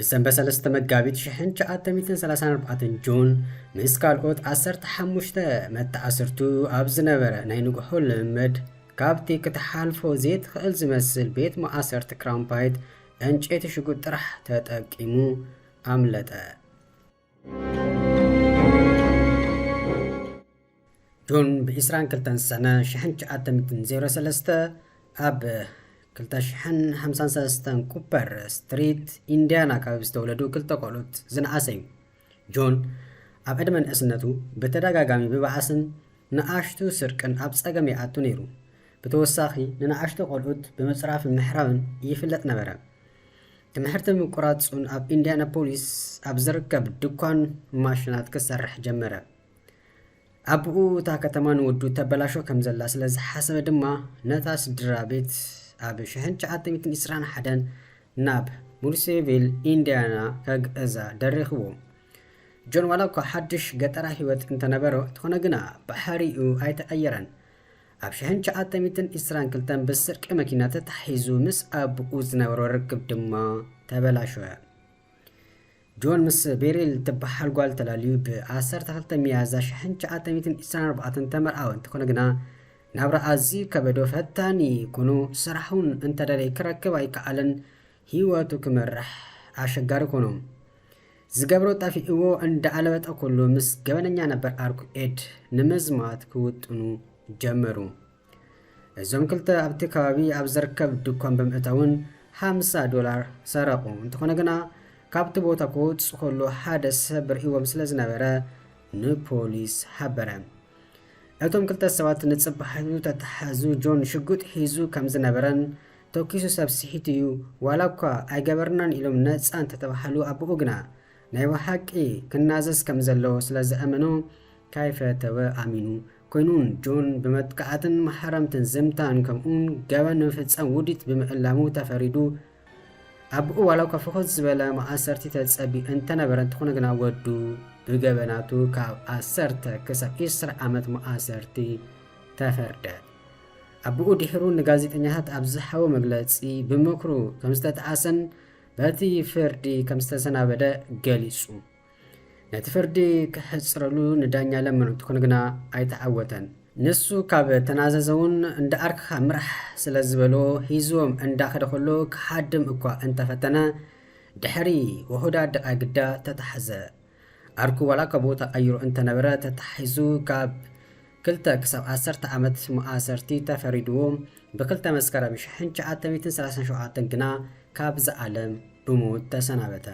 ብሰንበት ሰለስተ መጋቢት ሽሕን ትሽዓተ ሚእትን ሰላሳን ኣርባዕተን ጆን ምስ ካልኦት ዓሰርተ ሓሙሽተ መተኣስርቱ ኣብ ዝነበረ ናይ ንግሆ ልምምድ ካብቲ ክትሓልፎ ዘይትኽእል ዝመስል ቤት መኣሰርቲ ክራምፓይት ዕንጨይቲ ሽጉጥ ጥራሕ ተጠቂሙ ኣምለጠ። ጆን ብ ዕስራን ክልተን ሰነ ሽሕን ትሽዓተ ሚእትን ዜሮ ሰለስተ ኣብ ክልተ ሽሕን ሓምሳን ሰለስተን ኩፐር ስትሪት ኢንዲያና ካብ ዝተወለዱ ክልተ ቆልዑት ዝነኣሰ እዩ። ጆን ኣብ ዕድመ ንእስነቱ ብተደጋጋሚ ብባእስን ንኣሽቱ ስርቅን ኣብ ጸገም ይኣቱ ነይሩ። ብተወሳኺ ንንኣሽቱ ቆልዑት ብምጽራፍን ምሕራብን ይፍለጥ ነበረ። ትምህርቲ ምቁራጹን ኣብ ኢንዲያናፖሊስ ኣብ ዝርከብ ድኳን ማሽናት ክሰርሕ ጀመረ። ኣቦኡ እታ ከተማ ንወዱ ተበላሾ ከም ዘላ ስለ ዝሓሰበ ድማ ነታ ስድራ ቤት ኣብ ሽሕን ትሽዓተ ሚእትን ዕስራን ሓደን ናብ ሙርሴቪል ኢንዲያና ከግዕዛ ደሪኽዎ። ጆን ዋላ እኳ ሓድሽ ገጠራ ህይወት እንተነበሮ እንተኾነ ግና ባህሪኡ ኣይተቐየረን። ኣብ ሽሕን ትሽዓተ ሚእትን ዕስራን ክልተን ብስርቂ መኪና ተታሒዙ ምስ ኣቦኡ ዝነበሮ ርክብ ድማ ተበላሸወ። ጆን ምስ ቤሪል ትበሃል ጓል ተላልዩ ብ ዓሰርተ ክልተ ሚያዝያ ሽሕን ትሽዓተ ሚእትን ዕስራን ኣርባዕተን ተመርዓወ። እንተኾነ ግና ናብራ ኣዝዩ ከበዶ ፈታኒ ኮይኑ ስራሕ እውን እንተደለየ ክረክብ ኣይከኣለን። ህይወቱ ክመርሕ ኣሸጋሪ ኮኖ። ዝገብሮ ጠፊእዎ እንዳኣለበጠ ከሎ ምስ ገበነኛ ነበር ኣርኩ ኤድ ንምዝማት ክውጥኑ ጀመሩ። እዞም ክልተ ኣብቲ ከባቢ ኣብ ዝርከብ ድኳን ብምእታውን ሓምሳ ዶላር ሰረቑ። እንተኾነ ግና ካብቲ ቦታ ክወጽእ ከሎ ሓደ ሰብ ርእዎም ስለ ዝነበረ ንፖሊስ ሓበረ። እቶም ክልተ ሰባት ንጽባሒቱ ተተሓዙ። ጆን ሽጉጥ ሒዙ ከም ዝነበረን ተኪሱ ሰብ ስሒቱ እዩ፣ ዋላ እኳ ኣይገበርናን ኢሎም ነጻ እንተተባሃሉ ኣቦኡ ግና ናይ ብሓቂ ክናዘዝ ከም ዘለዎ ስለ ዝኣመኖ ካይፈተወ ኣሚኑ። ኮይኑን ጆን ብመጥቃዕትን ማሕረምትን ዝምታን ከምኡን ገበን ንምፍጻም ውዲት ብምእላሙ ተፈሪዱ። ኣቦኡ ዋላ እኳ ፍኹስ ዝበለ መኣሰርቲ ተጸቢኡ እንተነበረ እንተኾነ ግና ወዱ ብገበናቱ ካብ ዓሰርተ ክሳብ ዕስራ ዓመት መኣሰርቲ ተፈርደ። ኣቦኡ ድሒሩ ንጋዜጠኛታት ኣብ ዝሃቦ መግለጺ ብምክሩ ከም ዝተጠዓሰን በቲ ፍርዲ ከም ዝተሰናበደ ገሊጹ። ነቲ ፍርዲ ክሕጽረሉ ንዳኛ ለመኖ እንተኾነ ግና ኣይተዓወተን። ንሱ ካብ ተናዘዘ እውን እንዳ ኣርክኻ ምራሕ ስለ ዝበሎ ሂዝዎም እንዳኸደ ከሎ ክሃድም እኳ እንተፈተነ ድሕሪ ውሑዳት ደቃ ግዳ ተታሕዘ። ኣርኩ ዋላ እኳ ቦታ ቀይሩ እንተነበረ ተታሒዙ ካብ ክልተ ክሳብ ዓሰርተ ዓመት መኣሰርቲ ተፈሪድዎ ብክልተ መስከረም ሽሕን ትሽዓተ ሚእትን ሰላሳን ሸውዓተን ግና ካብዚ ዓለም ብሞት ተሰናበተ።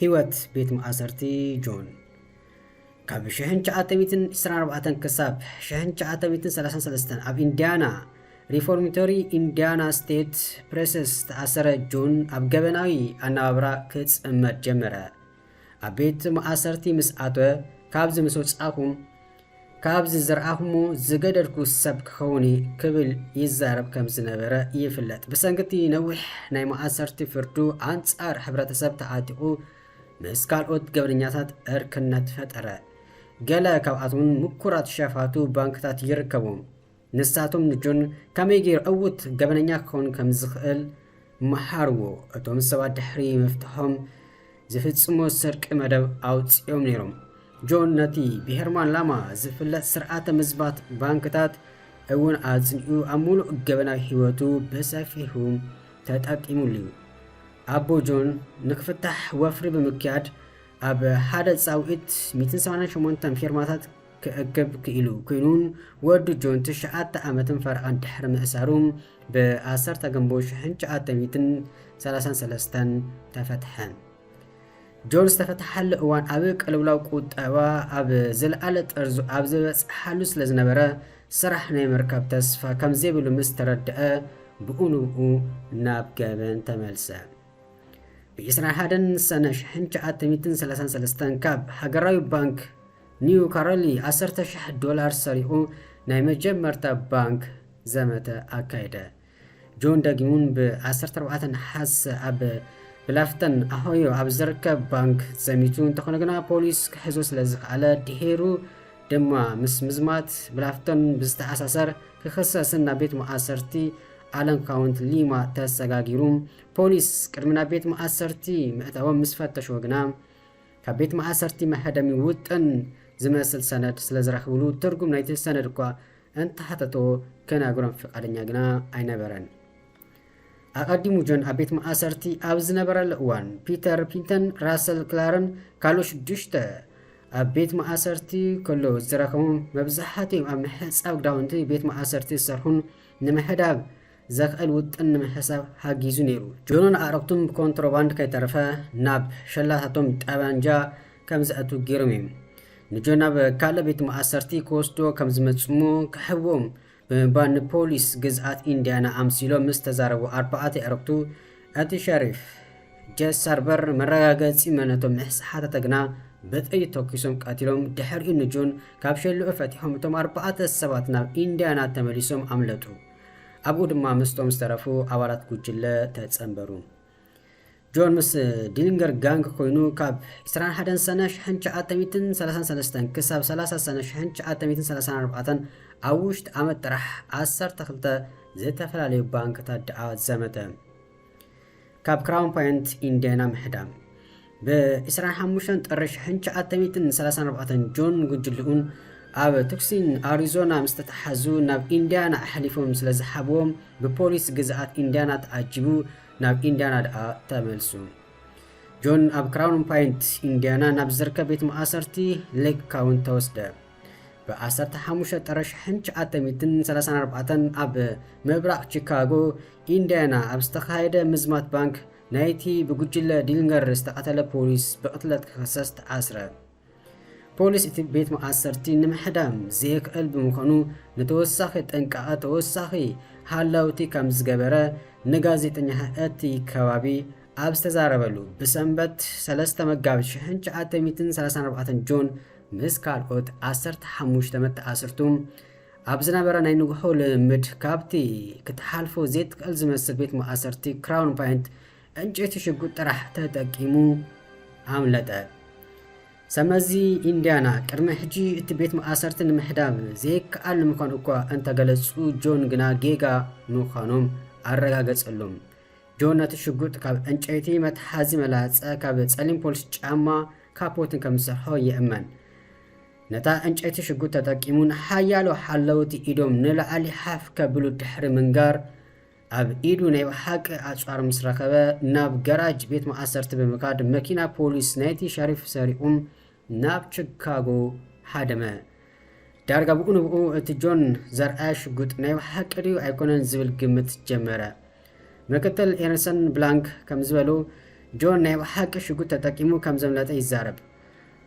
ህይወት ቤት መኣሰርቲ ጆን ካብ ሽሕን ትሽዓተ ሚእትን ዕስራን ኣርባዕተን ክሳብ ሽሕን ትሽዓተ ሚእትን ሰላሳን ሰለስተን ኣብ ኢንዲያና ሪፎርሚቶሪ ኢንዲያና ስቴት ፕሬሰስ ዝተኣሰረ ጆን ኣብ ገበናዊ ኣነባብራ ክጽመድ ጀመረ። ኣብ ቤት መኣሰርቲ ምስ ኣተወ ካብዚ ምስ ወጻኹ ካብዚ ዝረኣኹሞ ዝገደልኩ ሰብ ክኸውን እየ ክብል ይዛረብ ከም ዝነበረ ይፍለጥ። ብሰንኪ እቲ ነዊሕ ናይ መኣሰርቲ ፍርዱ ኣንጻር ሕብረተሰብ ተዓጢቑ ምስ ካልኦት ገበነኛታት ዕርክነት ፈጠረ። ገለ ካብኣቶም ምኩራት ሸፋቱ ባንክታት ይርከቦም። ንሳቶም ንጆን ከመይ ገይሩ ዕዉት ገበነኛ ክኸውን ከም ዝኽእል መሃርዎ። እቶም ሰባት ድሕሪ ምፍትሖም ዝፍጽሞ ስርቂ መደብ ኣውጺኦም ነይሮም። ጆን ነቲ ብሄርማን ላማ ዝፍለጥ ስርዓተ ምዝባት ባንክታት እውን ኣጽኒዑ ኣብ ሙሉእ ገበናዊ ህይወቱ ብሰፊሑ ተጠቂሙሉ እዩ። ኣቦ ጆን ንክፍታሕ ወፍሪ ብምክያድ ኣብ ሓደ ጻውዒት ሚእትን ሰማንያን ሸሞንተን ፊርማታት ክእክብ ክኢሉ ኮይኑን ወዱ ጆን ትሽዓተ ዓመትን ፈረቓን ድሕሪ ምእሳሩ ብ ዓሰርተ ግንቦት ሽሕን ትሽዓተ ሚእትን ሰላሳን ሰለስተን ተፈትሐ። ጆን ዝተፈትሓሉ እዋን ኣብ ቅልውላው ቁጠባ ኣብ ዝለዓለ ጠርዙ ኣብ ዝበጽሓሉ ስለ ዝነበረ ስራሕ ናይ ምርካብ ተስፋ ከም ዘይብሉ ምስ ተረድአ ብኡ ንብኡ ናብ ገበን ተመልሰ። ብ ዕስራን ሓደን ሰነ ሽሕን ትሽዓተ ሚእትን ሰላሳን ሰለስተን ካብ ሃገራዊ ባንክ ኒው ካሮሊ ዓሰርተ ሽሕ ዶላር ሰሪቑ ናይ መጀመርታ ባንክ ዘመተ ኣካየደ። ጆን ደጊሙን ብ ዓሰርተ ኣርባዕተ ነሓሰ ኣብ ብላፍተን ኣሆዮ ኣብ ዝርከብ ባንክ ዘሚቱ እንተኾነ ግና ፖሊስ ክሕዞ ስለ ዝኸኣለ ድሒሩ ድማ ምስ ምዝማት ብላፍተን ብዝተኣሳሰር ክኽሰስን ናብ ቤት መኣሰርቲ ኣለን ካውንት ሊማ ተሰጋጊሩ። ፖሊስ ቅድሚ ናብ ቤት ማእሰርቲ ምእታዎም ምስ ፈተሽዎ ግና፣ ካብ ቤት ማእሰርቲ መህደሚ ውጥን ዝመስል ሰነድ ስለ ዝረኽብሉ፣ ትርጉም ናይቲ ሰነድ እኳ እንተሓተቶ ክነግሮም ፍቓደኛ ግና ኣይነበረን። ኣቐዲሙ ጆን ኣብ ቤት ማእሰርቲ ኣብ ዝነበረሉ እዋን፣ ፒተር ፒንተን፣ ራሰል ክላርን ካልኦት ሽዱሽተ ኣብ ቤት ማእሰርቲ ከለዉ ዝረኸቦም፣ መብዛሕትኦም ኣብ ምሕጻብ ክዳውንቲ ቤት ማእሰርቲ ዝሰርሑን ንምሕዳብ ዘኽእል ውጥን ንምሕሳብ ሓጊዙ ነይሩ። ጆንን ኣዕሩኽቱን ብኮንትሮባንድ ከይተረፈ ናብ ሸላታቶም ጠበንጃ ከም ዘእቱ ገይሮም እዮም። ንጆን ናብ ካልእ ቤት ማእሰርቲ ክወስዶ ከም ዝመጽእሞ ክሕብኦም ብምባል ንፖሊስ ግዝኣት ኢንዲያና ኣምሲሎም ምስ ተዛረቡ ኣርባዕተ ኣዕሩኽቱ፣ እቲ ሸሪፍ ጀስ ሳርበር መረጋገጺ መንነቶም ምስ ሓተተ ግና ብጥይት ተኩሶም ቀቲሎም። ድሕሪኡ ንጆን ካብ ሸልኡ ፈቲሖም እቶም ኣርባዕተ ሰባት ናብ ኢንዲያና ተመሊሶም ኣምለጡ። ኣብኡ ድማ ምስቶም ዝተረፉ ኣባላት ጉጅለ ተጸንበሩ። ጆን ምስ ዲሊንገር ጋንግ ኮይኑ ካብ ዕስራን ሓደን ሰነ ሽሕን ትሽዓተ ሚእትን ሰላሳን ሰለስተን ክሳብ ሰላሳ ሰነ ሽሕን ትሽዓተ ሚእትን ሰላሳን ኣርባዕተን ኣብ ውሽጢ ዓመት ጥራሕ ዓሰርተ ክልተ ዝተፈላለዩ ባንክታት ደኣ ዘመተ። ካብ ክራውን ፖይንት ኢንዲያና ምሕዳም። ብ ዕስራን ሓሙሽተን ጥሪ ሽሕን ትሽዓተ ሚእትን ሰላሳን ኣርባዕተን ጆን ጉጅልኡን ኣብ ቱክሲን ኣሪዞና ምስ ተተሓዙ ናብ ኢንዲያና ኣሕሊፎም ስለ ዝሃብዎም ብፖሊስ ግዝኣት ኢንዲያና ተዓጂቡ ናብ ኢንዲያና ደኣ ተመልሱ። ጆን ኣብ ክራውን ፖይንት ኢንዲያና ናብ ዝርከብ ቤት ማእሰርቲ ሌክ ካውንት ተወስደ። ብ ዓሰርተ ሓሙሽተ ጥሪ ሽሕን ትሽዓተ ሚእትን ሰላሳን ኣርባዕተን ኣብ ምብራቕ ቺካጎ ኢንዲያና ኣብ ዝተኻየደ ምዝማት ባንክ ናይቲ ብጉጅለ ዲሊንገር ዝተቐተለ ፖሊስ ብቕትለት ክኽሰስ ተኣስረ። ፖሊስ እቲ ቤት ማእሰርቲ ንምሕዳም ዘየክእል ብምዃኑ ንተወሳኺ ጥንቃቐ ተወሳኺ ሃላውቲ ከም ዝገበረ ንጋዜጠኛታት እቲ ከባቢ ኣብ ዝተዛረበሉ ብሰንበት ሰለስተ መጋቢት ሽሕን ትሽዓተ ሚእትን ሰላሳን ኣርባዕተን ጆን ምስ ካልኦት ዓሰርተ ሓሙሽተ መተኣስርቱ ኣብ ዝነበረ ናይ ንግሆ ልምምድ ካብቲ ክትሓልፎ ዘይትኽእል ዝመስል ቤት ማእሰርቲ ክራውን ፖይንት ዕንጨይቲ ሽጉጥ ጥራሕ ተጠቂሙ ኣምለጠ። ሰመዚ ኢንዲያና ቅድሚ ሕጂ እቲ ቤት ማእሰርቲ ንምሕዳም ዘይከኣል ንምዃኑ እኳ እንተገለጹ፣ ጆን ግና ጌጋ ምዃኖም ኣረጋገጸሎም። ጆን ነቲ ሽጉጥ ካብ ዕንጨይቲ መትሓዚ መላጸ ካብ ጸሊም ፖሊስ ጫማ ካፖትን ከም ዝሰርሖ ይእመን። ነታ ዕንጨይቲ ሽጉጥ ተጠቂሙ ንሓያሎ ሓለውቲ ኢዶም ንላዕሊ ሓፍ ከብሉ ድሕሪ ምንጋር፣ ኣብ ኢዱ ናይ ብሓቂ ኣጽዋር ምስ ረኸበ፣ ናብ ገራጅ ቤት ማእሰርቲ ብምኻድ መኪና ፖሊስ ናይቲ ሸሪፍ ሰሪቑ ናብ ቺካጎ ሃደመ። ዳርጋ ብኡ ንብኡ እቲ ጆን ዘርኣየ ሽጉጥ ናይ ብሓቂ ድዩ ኣይኮነን ዝብል ግምት ጀመረ። ምክትል ኤርንሰን ብላንክ ከም ዝበሉ፣ ጆን ናይ ብሓቂ ሽጉጥ ተጠቂሙ ከም ዘምለጠ ይዛረብ።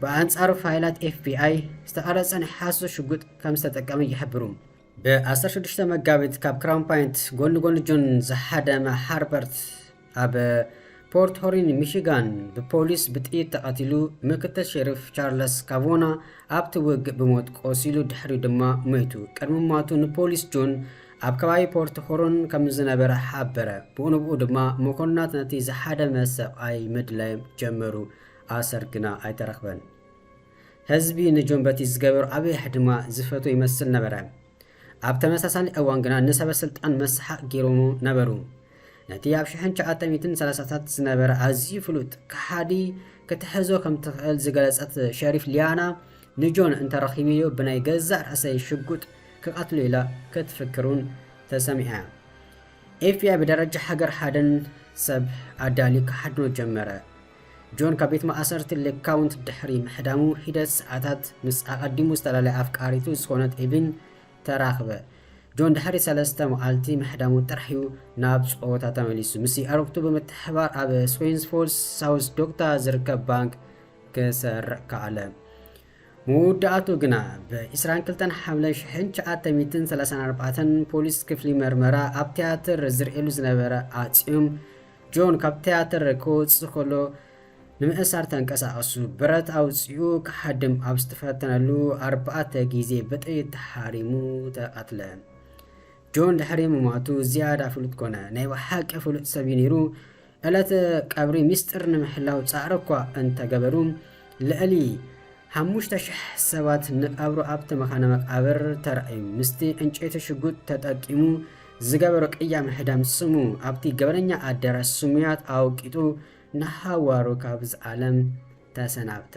ብኣንጻሩ ፋይላት ኤፍ ቢ ኣይ ዝተቐረጸ ናይ ሓሶት ሽጉጥ ከም ዝተጠቀመ ይሕብሩ። ብ ዓሰርተ ሽዱሽተ መጋቢት ካብ ክራውን ፖይንት ጎኒ ጎኒ ጆን ዝሃደመ ሃርበርት ኣብ ፖርት ሆሪን ሚሺጋን ብፖሊስ ብጥይት ተቐቲሉ። ምክትል ሸሪፍ ቻርለስ ካቮና ኣብቲ ውግእ ብሞት ቆሲሉ፣ ድሕሪኡ ድማ ሞይቱ። ቅድሚ ሞቱ ንፖሊስ ጆን ኣብ ከባቢ ፖርት ሆሮን ከም ዝነበረ ሓበረ። ብኡ ንብኡ ድማ መኮንናት ነቲ ዝሃደመ ሰብኣይ ምድላይ ጀመሩ። ኣሰር ግና ኣይተረኽበን። ህዝቢ ንጆን በቲ ዝገበሮ ዓብዪ ሕድማ ዝፈትዎ ይመስል ነበረ። ኣብ ተመሳሳሊ እዋን ግና ንሰበ ስልጣን መስሓቕ ገይሮሙ ነበሩ። ነቲ ኣብ ሽሕን ትሽዓተ ሚእትን ሰላሳታት ዝነበረ ኣዝዩ ፍሉጥ ከሓዲ ክትሕዞ ከም ትኽእል ዝገለጸት ሸሪፍ ሊያና፣ ንጆን እንተረኺበዮ ብናይ ገዛእ ርእሰይ ሽጉጥ ክቐትሎ ኢላ ክትፍክር እውን ተሰሚዓ። ኤፍ ቢ ኣይ ብደረጃ ሃገር ሓደን ሰብ ኣዳልዩ ክሓድኖ ጀመረ። ጆን ካብ ቤት ማእሰርቲ ሌክ ካውንቲ ድሕሪ ምሕዳሙ ሒደት ሰዓታት ምስ ኣቐዲሙ ዝተላለየ ኣፍቃሪቱ ዝኾነት ኤቪን ተራኽበ። ጆን ድሕሪ ሰለስተ መዓልቲ ምሕዳሙ ጥራሕ እዩ ናብ ጸወታ ተመሊሱ። ምስ ኣዕሩኽቱ ብምትሕብባር ኣብ ስዊንስ ፎልስ ሳውዝ ዶኮታ ዝርከብ ባንክ ክሰርዕ ከኣለ። መወዳእቱ ግና ብ ዕስራን ክልተን ሓምለ ሽሕን ትሽዓተ ሚእትን ሰላሳን ኣርባዕተን ፖሊስ ክፍሊ መርመራ ኣብ ትያትር ዝርእየሉ ዝነበረ ኣጽዮም። ጆን ካብ ትያትር ክወጽእ ከሎ ንምእሳር ተንቀሳቐሱ። ብረት ኣውጺኡ ክሓድም ኣብ ዝተፈተነሉ ኣርባዕተ ግዜ ብጥይት ተሓሪሙ ተቐትለ። ጆን ድሕሪ ምማቱ ዝያዳ ፍሉጥ ኮነ። ናይ ብሓቂ ፍሉጥ ሰብ እዩ ነይሩ። ዕለተ ቀብሪ ሚስጥር ንምሕላው ጻዕሪ እኳ እንተገበሩ፣ ልዕሊ ሓሙሽተ ሽሕ ሰባት ንቀብሩ ኣብቲ መካነ መቃብር ተራእዩ። ምስቲ ዕንጨይቲ ሽጉጥ ተጠቂሙ ዝገበሮ ቅያም ሕደም ስሙ ኣብቲ ገበነኛ ኣደራሽ ስሙያት ኣወቂጡ ንሃዋሩ ካብዚ ዓለም ተሰናብተ።